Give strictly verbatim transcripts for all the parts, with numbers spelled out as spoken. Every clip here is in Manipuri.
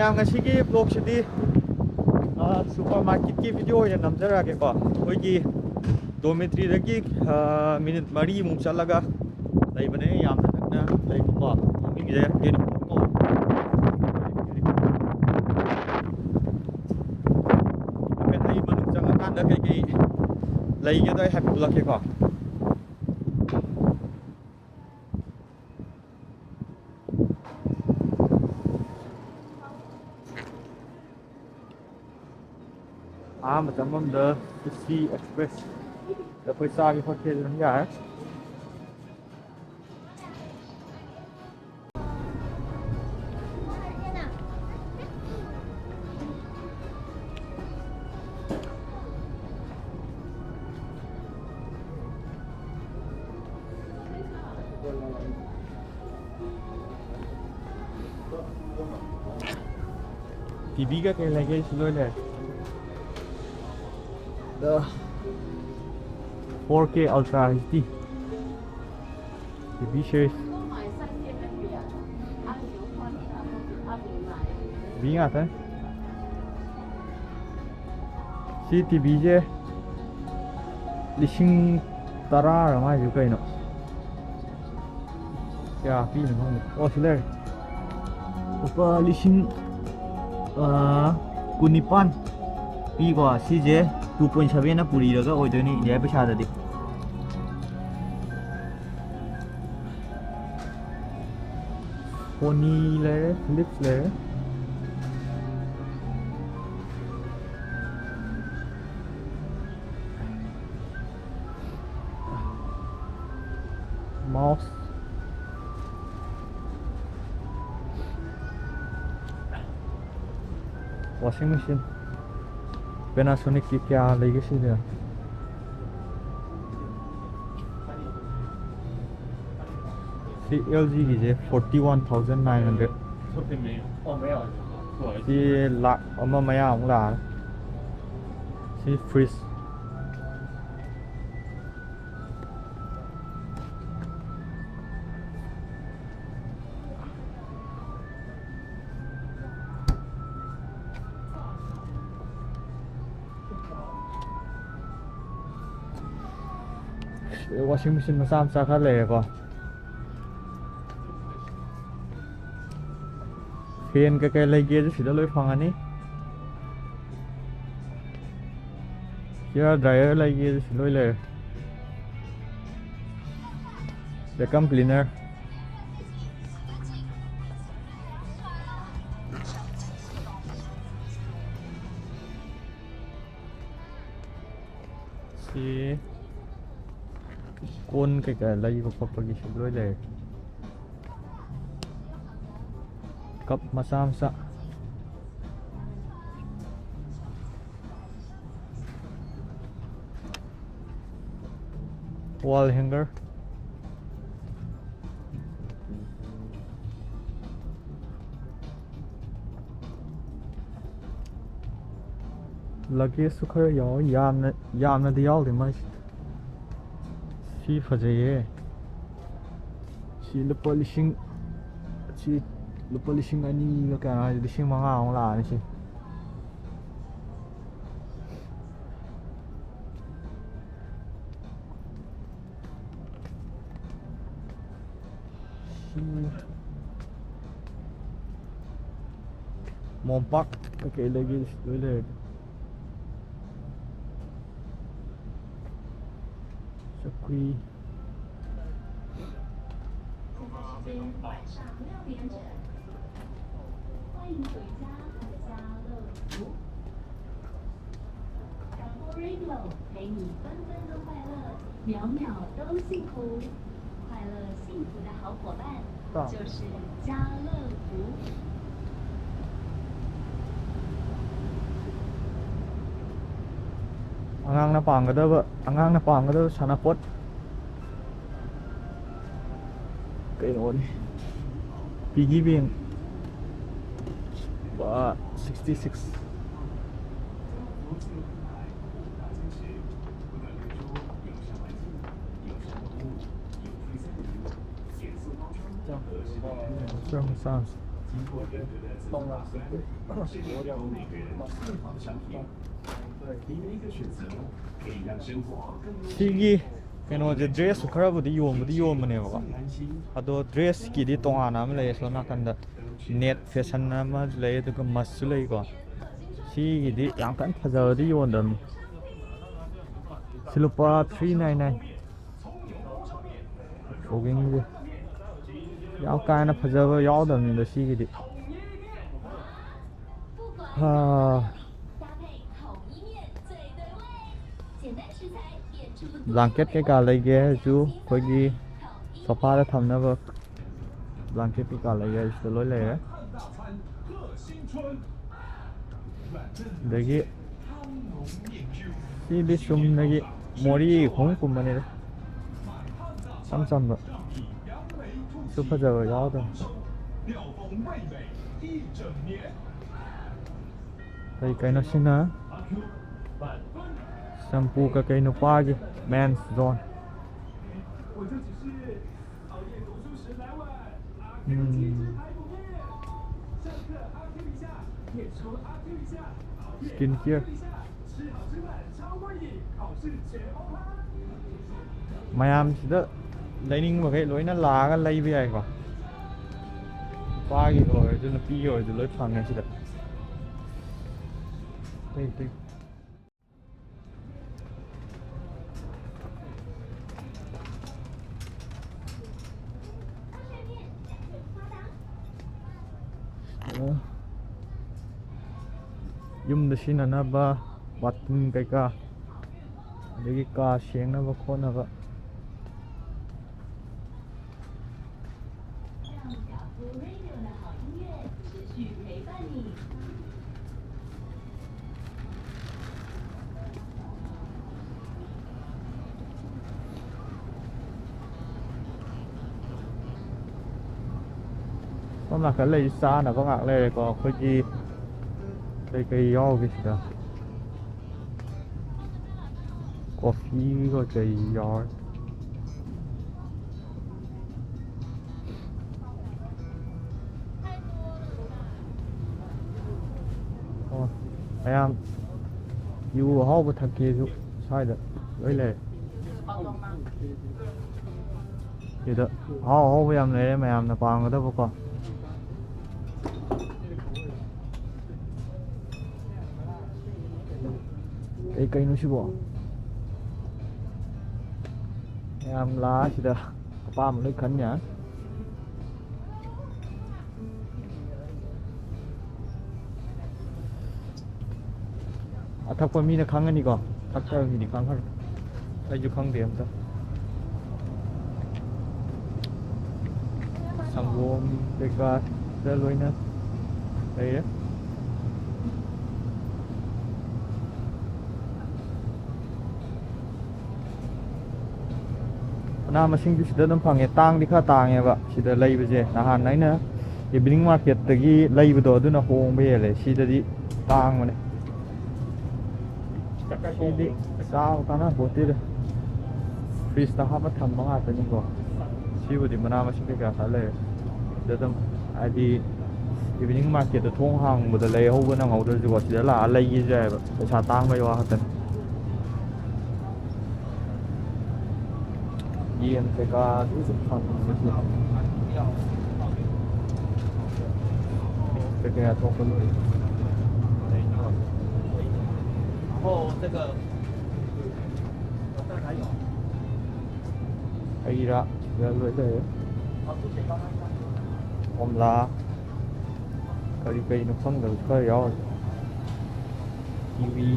ꯃꯌꯥꯝ, ꯉꯁꯤꯒꯤ ꯕ꯭ꯂꯣꯛꯁꯤꯗꯤ ꯁꯨꯄꯔ ꯃꯥꯔꯀꯦꯠꯀꯤ ꯚꯤꯗꯤꯑꯣ ꯑꯣꯏꯅ ꯅꯝꯖꯔꯛꯑꯒꯦꯀꯣ꯫ ꯑꯩꯈꯣꯏꯒꯤ ꯗꯣꯔꯃꯤꯇ꯭ꯔꯤꯗꯒꯤ ꯃꯤꯅꯤꯠ ꯃꯔꯤꯃꯨꯛ ꯆꯠꯂꯒ ꯂꯩꯕꯅꯦ, ꯌꯥꯝꯅ ꯅꯛꯅ ꯂꯩꯕꯀꯣ꯫ ꯃꯃꯤꯡꯁꯦ ꯌꯨꯅꯤꯐꯣꯝ ꯀꯧꯋꯦ꯫ ꯍꯥꯏꯐꯦꯠ ꯑꯩ ꯃꯅꯨꯡ ꯆꯪꯉꯀꯥꯟꯗ ꯀꯩꯀꯩ ꯂꯩꯒꯦꯗꯣ ꯑꯩ ꯍꯥꯏꯐꯦꯠ ꯎꯠꯂꯛꯀꯦꯀꯣ꯫ ꯑꯍꯥꯟꯕ ꯆꯪꯐꯝꯗ ꯁꯨꯁꯤ ꯑꯦꯛꯁꯄ꯭ꯔꯦꯁ ꯑꯩꯈꯣꯏ ꯆꯥꯒꯦ ꯈꯣꯠꯀꯦ ꯑꯗꯨꯝ ꯌꯥꯔꯦ꯫ ꯇꯤ ꯚꯤ ꯀꯩꯀꯩ ꯂꯩꯒꯦ? ꯁꯤ ꯂꯣꯏ ꯂꯩꯔꯦ꯫ Four K Ultra H D T V series꯫ T V ꯉꯥꯛꯇꯅꯦ꯫ ꯁꯤ ꯇꯤ ꯚꯤꯁꯦ ꯂꯤꯁꯤꯡ ꯇꯔꯥꯔ ꯃꯥꯏꯁꯦ ꯀꯩꯅꯣ? ꯀꯌꯥ ꯄꯤꯅꯣ ꯈꯪꯗꯦ꯫ ꯑꯣ, ꯁꯤ ꯂꯩꯔꯦ꯫ ꯂꯨꯄꯥ ꯂꯤꯁꯤꯡ, ꯑ, ꯀꯨꯟꯅꯤꯄꯥꯟ ꯄꯤꯀꯣ꯫ ꯁꯤꯁꯦ two point seven ꯅ ꯄꯨꯔꯤꯔꯒ ꯑꯣꯏꯗꯣꯏꯅꯤ ꯏꯟꯗꯤꯌꯥ ꯄꯩꯁꯥꯗꯗꯤ꯫ Sony ꯂꯩꯔꯦ, Philips ꯂꯩꯔꯦ꯫ Mouse, washing machine, Panasonic ꯀꯤ ꯀꯌꯥ ꯂꯩꯒꯦ ꯁꯤꯗ? ꯁꯤ ꯑꯦꯜ ꯖꯤꯒꯤꯁꯦ forty one thousand nine hundred꯫ ꯁꯤ ꯂꯥꯛ ꯑꯃ ꯃꯌꯥꯃꯨꯛ ꯂꯥꯛꯑꯅꯤ꯫ ꯁꯤ fridge꯫ Washing machine ꯃꯆꯥ ꯃꯆꯥ ꯈꯔ ꯂꯩꯔꯦꯀꯣ꯫ Fan ꯀꯩꯀꯩ ꯂꯩꯒꯦꯁꯨ ꯁꯤꯗ ꯂꯣꯏ ꯐꯪꯉꯅꯤ꯫ Hair dryer ꯂꯩꯒꯦꯁꯨ ꯁꯤ ꯂꯣꯏ ꯂꯩꯔꯦ꯫ Vacuum cleaner꯫ ꯁꯤ ꯀꯣꯟ ꯀꯩꯀꯥ ꯂꯩꯕ ꯈꯣꯠꯄꯒꯤꯁꯨ ꯂꯣꯏ ꯂꯩꯔꯦ꯫ Cup ꯃꯆꯥ ꯃꯆꯥ꯫ Wall hanger꯫ Luggage ꯁꯨ ꯈꯔ ꯌꯥꯎꯋꯤ, ꯌꯥꯝꯅ, ꯌꯥꯝꯅꯗꯤ ꯌꯥꯎꯗꯦ ꯃꯥꯏꯁꯦ꯫ ꯁꯤ ꯐꯖꯩꯌꯦ꯫ ꯁꯤ ꯂꯨꯄꯥ ꯂꯤꯁꯤꯡ, ꯁꯤ ꯂꯨꯄꯥ ꯂꯤꯁꯤꯡ ꯑꯅꯤꯒ ꯀꯌꯥꯅꯣ ꯍꯥꯏꯁꯦ? ꯂꯤꯁꯤꯡ ꯃꯉꯥꯃꯨꯛ ꯂꯥꯛꯑꯅꯤ ꯁꯤ꯫ ꯁꯤ ꯃꯣꯝꯄꯥꯛ ꯀꯩꯀꯩ ꯂꯩꯒꯦ ꯂꯣꯏ ꯂꯩꯔꯦ꯫ ꯆꯧꯀ꯭ꯔꯤ꯫ 现在时间晚上六点整，欢迎回家，家乐福。广播 Radio 陪你分分都快乐，秒秒都幸福。快乐幸福的好伙伴，就是家乐福。 ꯑꯉꯥꯡꯅ ꯄꯥꯝꯒꯗꯕ, ꯑꯉꯥꯡꯅ ꯄꯥꯝꯒꯗꯕ ꯁꯥꯟꯅꯄꯣꯠ꯫ ꯀꯩꯅꯣꯅꯤ꯫ Piggy bank꯫ ꯂꯨꯄꯥ sixty six꯫ ꯆꯥꯝꯃ ꯆꯥꯝꯃ꯫ ꯁꯤꯒꯤ ꯀꯩꯅꯣꯁꯦ, ꯗ꯭ꯔꯦꯁꯁꯨ ꯈꯔꯕꯨꯗꯤ ꯌꯣꯟꯕꯗꯤ ꯌꯣꯟꯕꯅꯦꯕꯀꯣ꯫ ꯑꯗꯣ ꯗ꯭ꯔꯦꯁꯀꯤꯗꯤ ꯇꯣꯉꯥꯟꯅ ꯑꯃ ꯂꯩꯌꯦ, ꯁꯣꯝ ꯅꯥꯀꯟꯗ ꯅꯦꯠ ꯐꯦꯁꯟ ꯑꯃ ꯂꯩ, ꯑꯗꯨꯒ ꯃꯁꯁꯨ ꯂꯩꯀꯣ꯫ ꯁꯤꯒꯤꯗꯤ ꯌꯥꯝ ꯀꯟꯅ ꯐꯖꯕꯗꯤ ꯌꯣꯟꯗꯕꯅꯤ꯫ ꯁꯤ ꯂꯨꯄꯥ three nine nine꯫ ꯖꯣꯒꯤꯡꯁꯦ ꯌꯥꯝ ꯀꯥ ꯍꯦꯟꯅ ꯐꯖꯕ ꯌꯥꯎꯗꯕꯅꯤꯗ ꯁꯤꯒꯤꯗꯤ꯫ ꯍꯥ꯫ ꯕ꯭ꯂꯥꯡꯀꯦꯠ ꯀꯩꯀꯥ ꯂꯩꯒꯦ ꯍꯥꯏꯔꯁꯨ ꯑꯩꯈꯣꯏꯒꯤ ꯁꯣꯐꯥꯗ ꯊꯝꯅꯕ ꯕ꯭ꯂꯥꯡꯀꯦꯠ ꯀꯩꯀꯥ ꯂꯩꯒꯦ ꯍꯥꯏꯔꯁꯨ ꯂꯣꯏ ꯂꯩꯔꯦ꯫ ꯑꯗꯒꯤ ꯁꯤꯗꯤ ꯆꯨꯝꯅꯒꯤ ꯃꯣꯔꯤ ꯈꯣꯡꯎꯞꯀꯨꯝꯕꯅꯤꯗ꯫ ꯏꯆꯝ ꯆꯝꯕ꯫ ꯁꯨ ꯐꯖꯕ ꯌꯥꯎꯗꯕ꯫ ꯀꯩ ꯀꯩꯅꯣ ꯁꯤꯅ? ꯁꯝꯄꯨ ꯀꯩꯀꯩ ꯅꯨꯄꯥꯒꯤ ꯃꯦꯟꯁ ꯖꯣꯟ꯫ ꯎꯝ꯫ Skin care. ꯃꯌꯥꯝꯁꯤꯗ ꯂꯩꯅꯤꯡꯕꯈꯩ ꯂꯣꯏꯅ ꯂꯥꯛꯑꯒ ꯂꯩꯕ ꯌꯥꯏꯀꯣ꯫ ꯅꯨꯄꯥꯒꯤ ꯑꯣꯏꯔꯁꯨ ꯅꯨꯄꯤꯒꯤ ꯑꯣꯏꯔꯁꯨ ꯂꯣꯏ ꯐꯪꯉꯦ ꯁꯤꯗ꯫ ꯑꯇꯩ ꯑꯇꯩ꯫ ꯑꯣ꯫ ꯌꯨꯝꯗ ꯁꯤꯖꯤꯟꯅꯅꯕ ꯕꯥꯊꯔꯨꯝ ꯀꯩꯀꯥ, ꯑꯗꯒꯤ ꯀꯥ ꯁꯦꯡꯅꯕ ꯈꯣꯠꯅꯕ꯫ ꯁꯣꯝ ꯅꯥꯀꯟ ꯂꯩ ꯆꯥꯅꯕ ꯉꯥꯛ ꯂꯩꯔꯦꯀꯣ꯫ ꯑꯩꯈꯣꯏꯒꯤ ꯀꯩꯀꯩ ꯌꯥꯎꯒꯦ ꯁꯤꯗ? ꯀꯣꯐꯤꯒ ꯀꯩ ꯌꯥꯎꯔꯦ꯫ ꯑꯣ, ꯃꯌꯥꯝ ꯌꯨ ꯑꯍꯥꯎꯕ ꯊꯛꯀꯦꯁꯨ ꯁ꯭ꯋꯥꯏꯗ ꯂꯣꯏ ꯂꯩꯔꯦ꯫ ꯁꯤꯗ ꯑꯍꯥꯎ ꯑꯍꯥꯎꯕ ꯌꯥꯝ ꯂꯩꯔꯦ, ꯃꯌꯥꯝꯅ ꯄꯥꯝꯒꯗꯕꯀꯣ꯫ ꯀꯩ ꯀꯩꯅꯣ ꯁꯤꯕꯣ? ꯃꯌꯥꯝ ꯂꯥꯛꯑ ꯁꯤꯗ ꯑꯄꯥꯝꯕ ꯂꯣꯏ ꯈꯟ ꯌꯥꯅꯤ꯫ ꯑꯊꯛꯄ ꯃꯤꯅ ꯈꯪꯉꯅꯤꯀꯣ, ꯊꯛꯇꯕ ꯃꯤꯗꯤ ꯈꯪꯉꯔꯣꯏ꯫ ꯑꯩꯁꯨ ꯈꯪꯗꯦ ꯑꯝꯇ꯫ ꯁꯪꯒꯣꯝ ꯀꯩꯀꯥ ꯁꯤꯗ ꯂꯣꯏꯅ ꯂꯩꯔꯦ꯫ ꯃꯅꯥ ꯃꯁꯤꯡꯗꯤ ꯁꯤꯗ ꯑꯗꯨꯝ ꯐꯪꯉꯦ꯫ ꯇꯥꯡꯗꯤ ꯈꯔ ꯇꯥꯡꯉꯦꯕ ꯁꯤꯗ ꯂꯩꯕꯁꯦ꯫ ꯅꯍꯥꯟ ꯑꯩꯅ ꯏꯚꯤꯅꯤꯡ ꯃꯥꯔꯀꯦꯠꯇꯒꯤ ꯂꯩꯕꯗꯣ, ꯑꯗꯨꯅ ꯍꯣꯡꯕ ꯍꯦꯜꯂꯦ꯫ ꯁꯤꯗꯗꯤ ꯇꯥꯡꯕꯅꯦ꯫ ꯁꯤꯗꯤ ꯆꯥꯕ ꯀꯥꯟꯅꯄꯣꯠꯇꯦꯗ꯫ ꯐ꯭ꯔꯤꯖꯇ ꯍꯥꯞꯄ ꯊꯝꯕ ꯉꯥꯛꯇꯅꯤꯀꯣ꯫ ꯁꯤꯕꯨꯗꯤ ꯃꯅꯥ ꯃꯁꯤꯡ ꯀꯩꯀꯥ ꯈꯔ ꯂꯩꯔꯦ꯫ ꯁꯤꯗ ꯑꯗꯨꯝ, ꯍꯥꯏꯗꯤ, ꯏꯚꯤꯅꯤꯡ ꯃꯥꯔꯀꯦꯠꯇ ꯊꯣꯡ ꯍꯥꯡꯕꯗ ꯂꯩꯍꯧꯕ ꯅꯪꯍꯧꯗ꯭ꯔꯁꯨꯀꯣ, ꯁꯤꯗ ꯂꯥꯛꯑ ꯂꯩꯒꯦꯁꯨ ꯌꯥꯏꯑꯕ꯫ ꯄꯩꯁꯥ ꯇꯥꯡꯕꯩ ꯋꯥ ꯈꯛꯇꯅꯤ꯫ ꯌꯦꯟ ꯀꯩꯀꯥ ꯑꯗꯨꯁꯨ ꯐꯪꯕꯅꯤ ꯁꯤꯗ꯫ ꯀꯩꯀꯩ ꯑꯇꯣꯞꯄ ꯂꯣꯏ꯫ ꯍꯩ ꯔꯥ ꯁꯤꯗ ꯂꯣꯏ ꯂꯩꯔꯦ꯫ ꯀꯣꯝꯂꯥ, ꯀꯔꯤ ꯀꯔꯤꯅꯣ ꯈꯪꯗꯕꯁꯨ ꯈꯔ ꯌꯥꯎꯔꯤ꯫ ꯀꯤꯋꯤ꯫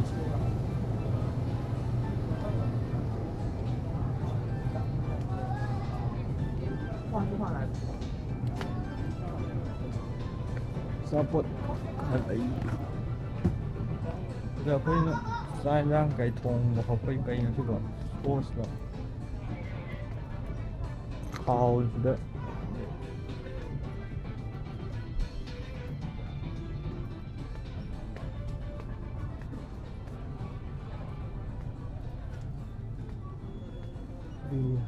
ꯑꯆꯥꯄꯣꯠ ꯈꯔ ꯂꯩ꯫ ꯁꯤꯗ ꯑꯩꯈꯣꯏꯅ ꯆꯥꯛ ꯏꯟꯖꯥꯡ ꯀꯩ ꯊꯣꯡꯕ ꯈꯣꯠꯄꯒꯤ ꯀꯩꯅꯣ ꯁꯤꯕꯣ? ꯁꯣꯁꯂꯣ? ꯈꯥꯎꯁꯤꯗ꯫ ꯎꯝ꯫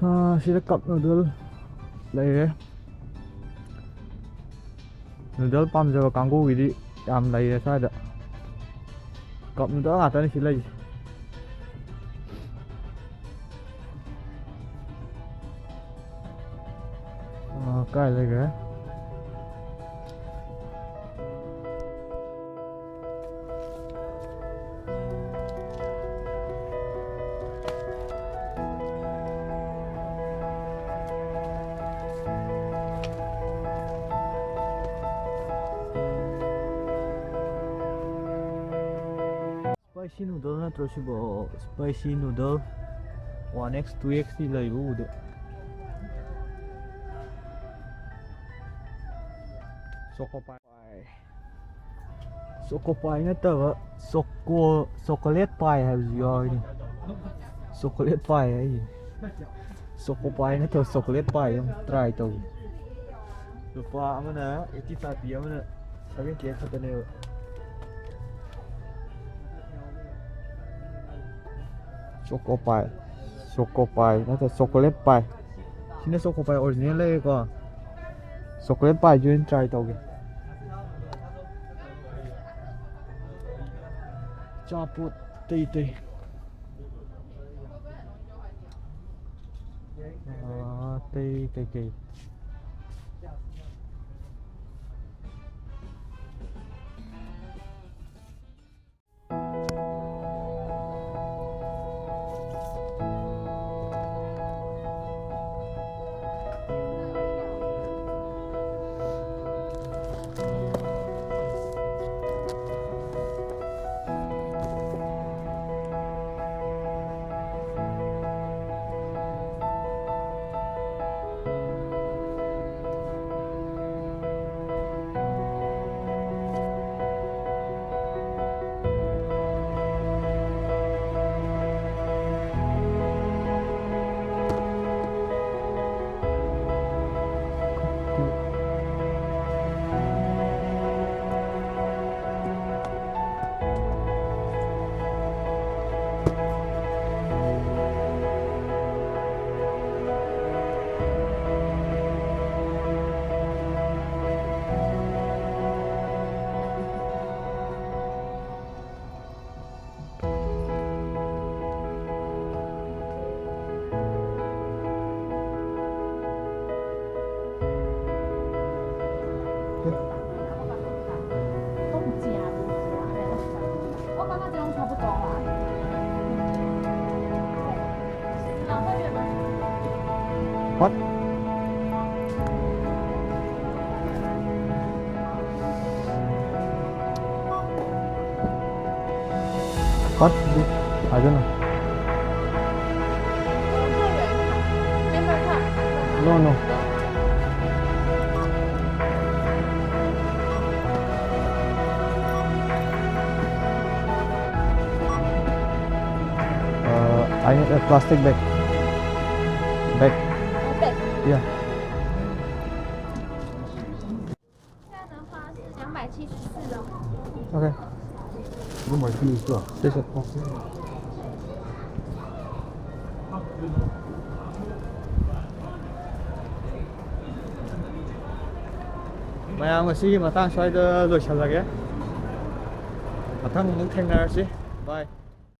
ꯑꯥ, ꯁꯤꯗ ꯀꯞ ꯅꯨꯗꯜ ꯂꯩꯔꯦ꯫ Noodle ꯄꯥꯝꯖꯕ ꯀꯥꯡꯕꯨꯒꯤꯗꯤ ꯌꯥꯝ ꯂꯩꯔꯦ ꯁ꯭ꯋꯥꯏꯗ꯫ Cup noodle ꯉꯥꯛꯇꯅꯤ ꯁꯤ ꯂꯩꯔꯤꯁꯦ꯫ ꯑꯥ, ꯀꯥꯏ ꯂꯩꯈ꯭ꯔꯦ? Spicy noodle ꯅꯠꯇ꯭ꯔꯣ ꯁꯤꯕꯣ? Spicy noodle one X, two X T ꯂꯩꯕ ꯎꯗꯦ꯫ Choco Pie꯫ Choco Pie ꯅꯠꯇꯕ, Choco, Chocolate Pie ꯍꯥꯏꯕꯁꯨ ꯌꯥꯎꯔꯤꯅꯦ꯫ Chocolate Pie ꯍꯥꯏꯁꯦ꯫ Choco Pie ꯅꯠꯇꯕ Chocolate Pie ꯑꯃ try ꯇꯧꯒꯦ꯫ ꯂꯨꯄꯥ ꯑꯃꯅ eighty five ꯄꯤ, ꯑꯃꯅ seventy eight ꯈꯛꯇꯅꯦꯕ꯫ Choco Pie, Choco Pie ꯅꯠꯇ꯭ꯔ Chocolate Pie꯫ ꯁꯤꯅ Choco Pie original ꯂꯩꯔꯦꯀꯣ꯫ Chocolate Pie ꯁꯤ ꯑꯣꯏꯅ try ꯇꯧꯒꯦ꯫ ꯑꯆꯥꯄꯣꯠ ꯑꯇꯩ ꯑꯇꯩ꯫ ꯑꯥ, ꯑꯇꯩ ꯀꯩꯀꯩ? What? I don't know. No, no. Uh, I need a plastic bag. Bag. Bag. Yeah. 现在的话是两百七十四哦。OK。 이거 말씀이시죠? 谢谢。 ꯃꯌꯥꯝ, ꯉꯁꯤꯒꯤ ꯃꯇꯥꯡ ꯁ꯭ꯋꯥꯏꯗ ꯂꯣꯏꯁꯤꯜꯂꯒꯦ꯫ ꯃꯊꯪ ꯑꯃꯨꯛ ꯊꯦꯡꯅꯔꯁꯤ꯫ Bye꯫